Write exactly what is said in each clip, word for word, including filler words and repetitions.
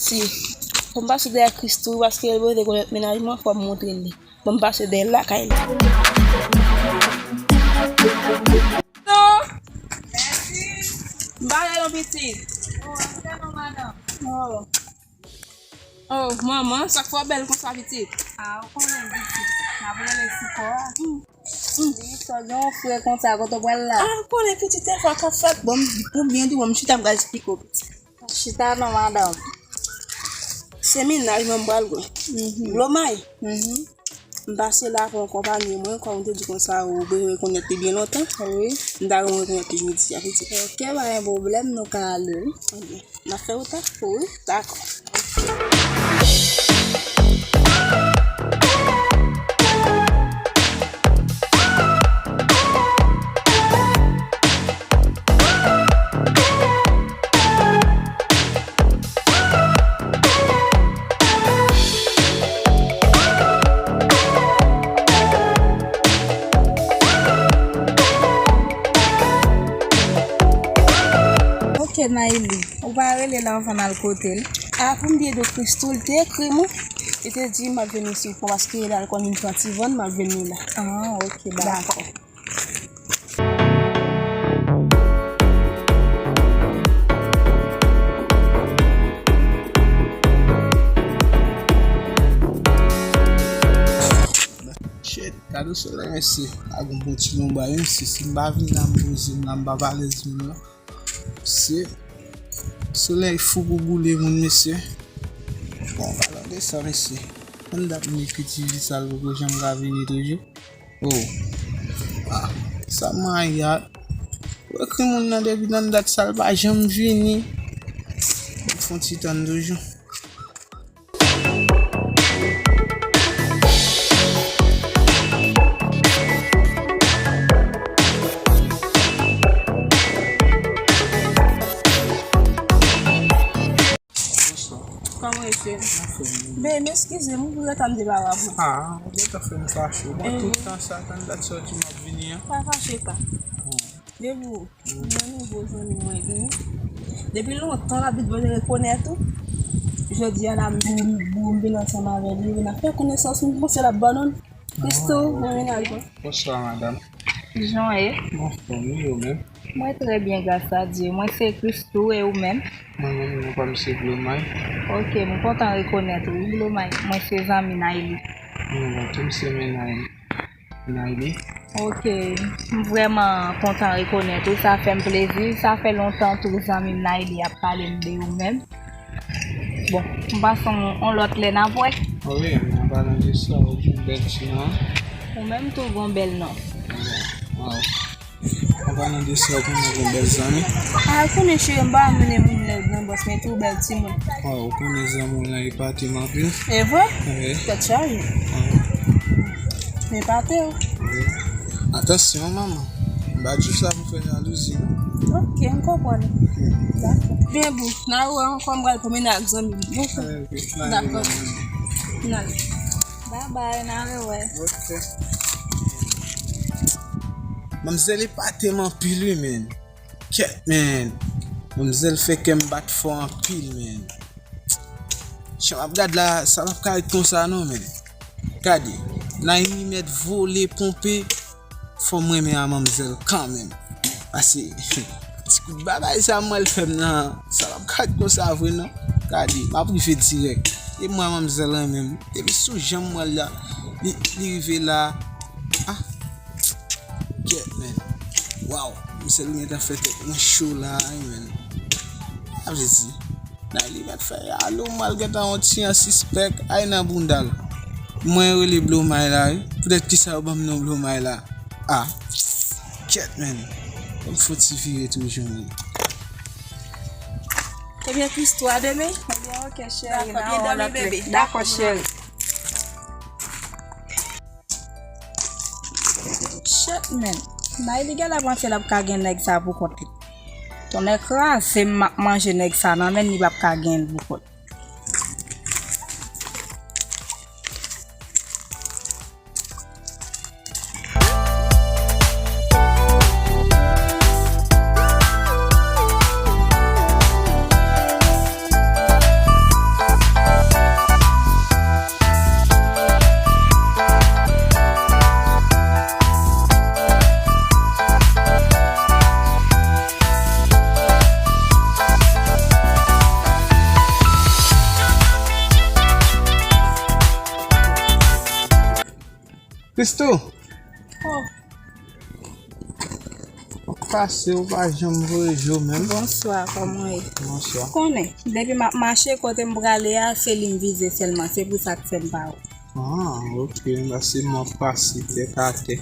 Si, fò m pase dèyè Christoo, paske l pote konèt mennaj mwen, fò m montre li. Fò m pase dèyè l lakay li. Non! M pale non pitit. Oh. Oh, manman, sa k fè w bèl konsa, pitit? Ah, ou konnen, pitit. N ap rele sou kò a. Mm. Mm. Di, sa gen yon frè konsa, kote w pral la? Ah, ou konnen, pitit, e fwa k ap fèt. Bon, m, pou byen di w, m chita, m pral esplike w, pitit. Chita non, madanm. Se mennaj mwen m pral gwe. Mhm. Blomay. Mhm. M pase la pou yon konpanye mwen, kòm ou te di konsa, ou bezwen rekonèt li byen lontan. Wi. M ta renmen rekonèt li jodi a, pitit. Ok, pa gen pwoblèm, nou ka ale, wi. Ok. N ap fè wout la? Wi. Dakò. Ok, Naïli, ou pa rele l anvan n al kote l? A, pou m byen di w, Christoo, li te ekri m, wi. Li te di m ap vini sou pon paske l al konn vin pran ti van, m ap vini la. Ah, ok, dakò. Dakò. Shit, gade solèy, mesye. Ak yon bon ti lonbray, mesye. Si m pa vin la, m poze m la, m pa alèz menm non. Se solèy fou pou boule moun, mesye. Bon, palan de sa, mesye, konn dat m ekri ti vi sa l poko janm ka vini toujou. Oh. Ah, sa mayat. Ou ekri moun nan depi nan dat sa l pa janm vini. M fè yon ti tann toujou. Bonswa. Kòman w ye? Mwen fè byen. Bebe, m eskize m pou reta m te pa w ap. Ah, ou gentan fè m fache. Bon, tout tan sa, tann dat sa w di m ap vini an. Pa fache pa. Depi w, yon nouvo zanmi mwen gen. Depi lontan l ap di l pa t rekonèt ou. Jodi a la m vin, m vin ansanm avè li, n ap fè konesans, m panse l ap ban nou. Christoo, nan mennaj mwen. Bonswa, madanm. Jan w ye? Mwen anfòm, wi, ou menm? Mwen trè byen, gras a Dye. Mwen se Christoo, e ou menm? Mwen menm, non pa m se Blomay. Ok, m kontan rekonèt ou, wi, Blomay. Mwen se zanmi Naïli. Mwen menm tou, m se mennaj Naïli. Ok, m vrèman kontan rekonèt ou, sa fè m plezi. Sa fè lontan tou zanmi m Naïli ap pale m de ou menm. Bon, m panse on, on lòt lè n ap wè. Wi, an palan de sa, ou gen bèl ti non. Ou menm tou gon bèl non. Waw. An palan de sa, ou konnen ou gon bèl zanmi. A, ou konnen cheri, m pa mennen moun lè nan bòs, men tou bèl timoun. Waw, ou konnen zanmi w lan epate m anpil. E vre? Wi. Tèt chaje. Wi. M epate w. Wi. Atansyon, manman. M pa di w sa pou fè jalouzi, non. Ok, m konprann. Dakò. Byen bon, n a wè ankò, m pral pwomennen ak zanmi m. Ok. Dakò. N ale. Bye bye, n a rewè. Ok. Manmzèl epate m anpil, wi, men. Kèt, men. Manmzèl fè kè m bat fò anpil, men. Jan m ap gad la, sa p ap ka ret konsa non, men. Gade, Naïmi mèt vole, ponpe, fò m renmen a manmzèl kanmenm. Pase, ti kout bagay sa m wè l fè m nan, sa p ap ka ret konsa vre non. Gade, m ap rive dirèk. E mwen manmzèl renmen m. Depi sou jan m wè l la, li, li rive la. Ah, kèt, men. Waw, manmzèl gentan fè tèt mwen cho la, wi, men. Sa vle di, Naïli mèt fè alo, m al gentan yon ti an sispèk, ay nan bounda l. Mwen rele Blomay la, wi. Poutèt kisa yo ban m non Blomay la? Ah, kèt, men. Fò m fè yon ti vire toujou, men. Ebyen, Christoo, a demen. Ebyen, ok, cheri, n a wè w lòt lè. Dakò, cheri. Shit, man. Naïli genlè panse l ap ka gen nèg sa pou kont li. Tonnè kraze m, m ap manje nèg sa nan men l, li p ap ka gen l pou kont. Christoo! Oh. Pase, ou pa janm voye je w menm. Bonswa, kòman w ye? Bonswa. Konnen, depi m ap mache, kote m prale a, se li m vize sèlman. Se pou sa k fè m pa wè w. Ah, ok. Pase m ap pase tèt atè.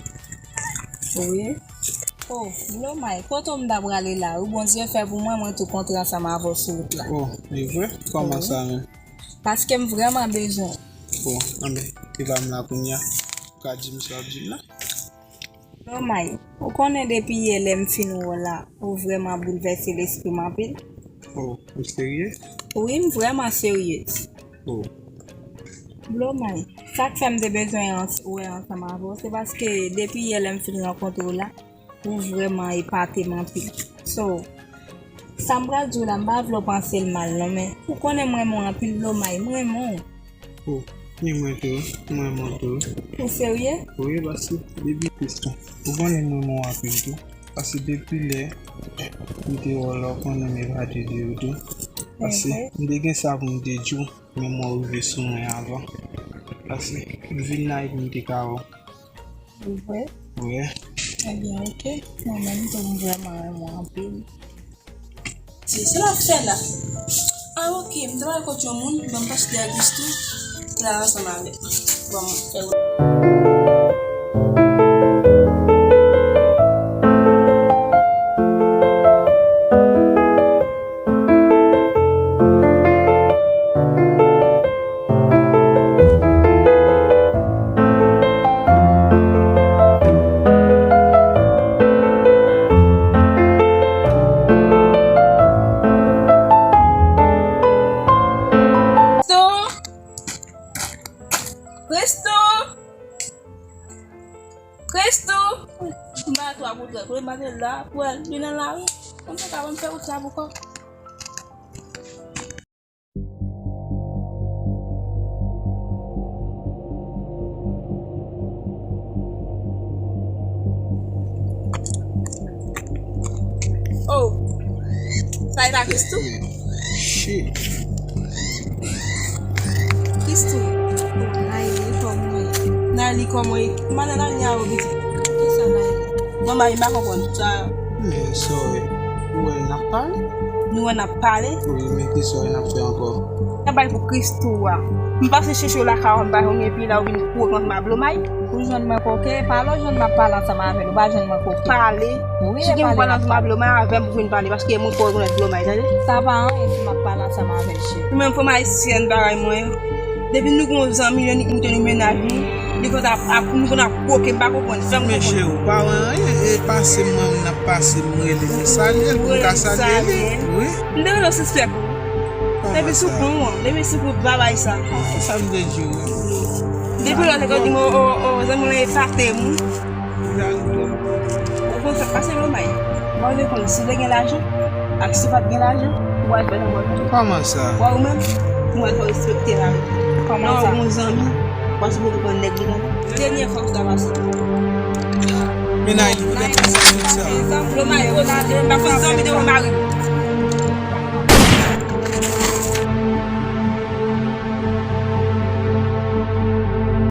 Wi. Oh, Blomay, kote w m ta prale la? Wi, Bondye fè pou mwen, mwen tou kontre ansanm avè w sou wout la. Oh, e vre? Kòman sa menm? Paske m vrèman bezwen w. Bon, anben, e ba m la kounye a. Ou ka di m sa w ap di m la? Blomay, ou konnen depi yè lè m fin wè w la, ou vrèman boulvèse lespri m anpil. Oh, ou serye? Wi, m vrèman serye. Oh. Blomay, sa k fè m te bezwen ans-, wè ansanm avè w, se paske depi yè lè m fin rankontre w la, ou vrèman epate m anpil. So, sa m pral di w la, m pa vle w panse l mal non, men ou konnen m renmen w anpil, Blomay, m renmen w. Oh, ni mwen tou, m renmen w tou. Ou serye? Wi, pase depi Christoo. Ou konnen m renmen w anpil tou. Pase depi lè m te wè w la, ou konnen m epate de ou tou. Pase m te gen sa pou m te di w, men mwen rive sou mwen avan. Pase m vin la epi m te ka wè w. Ou vre? Wi. Ebyen, ok. Mwen menm tou, m vrèman renmen w anpil. Se, se l ap fè la. Ah, ok. M te pral kot yon moun, ban m pase dèyè Christoo, la ansanm avè l. Ban m fè Christoo! Christoo! Christoo! M ba twa goud rèd. Kote m pa te la pou al vin nan lari. Konn sa ka ban m fè wout sa pou kò. Oh. Sa e pa Christoo? Shit. Christoo. Nayli, kòman w ye? Nayli, kòman w ye? M pa nan lari a, ou pitit. Kisa, Nayli? Manman, m pa konprann sa. Men, sorry. Ou wè n ap pale? Nou wè n ap pale? Wi, men kisa n ap fè ankò? N ap pale pou Christoo a. M pase chèche w lakay ou, m pa jwenn w, epi la ou vin kouri ansanm ak Blomay. Ou jwenn mwen koke, pale w jwenn m ap pale ansanm avè l, ou pa jwenn mwen koke. Pale? Wi, e pale n ap pale. Ou pale ansanm ak Blomay avè m pou vin pale, paske mwen pa rekonèt Blomay, tande? Sa pa anyen si m ap pale ansanm avè l, cheri. Ou menm fanm ayisyèn parèy mwen. Depi nou gon zanmi, nou, nou te nou mennaj nou, nou konn ap, ap, nou konn ap koke, m pa konprann, fè m konprann. Men cheri, ou pa wè anyen, e pase m, mwen, m ap pase, m rele, m salye l, pou m ka salye li. Wi. M te gentan sispèk ou. Depi sou pon an, depi sou pon, pa bay sa. Sa m te di w. Depi lò te konn di m, o, o, o, zanmi w lan epate m. Ou konn sa k pase, Blomay? Mwen te konn si w te gen lajan, ak si w pa t gen lajan, ou pral fè nan mwen. Kòman sa? Wè ou menm, ou pral fè w respekte la. Kòman sa? Lè w gon zanmi, ou pa sipoze pran nèg li nan. Dènye fwa sa pase. Men Nayli, ou te fè sa tout sa. Blomay, ou pa konn zanmi devan mari m.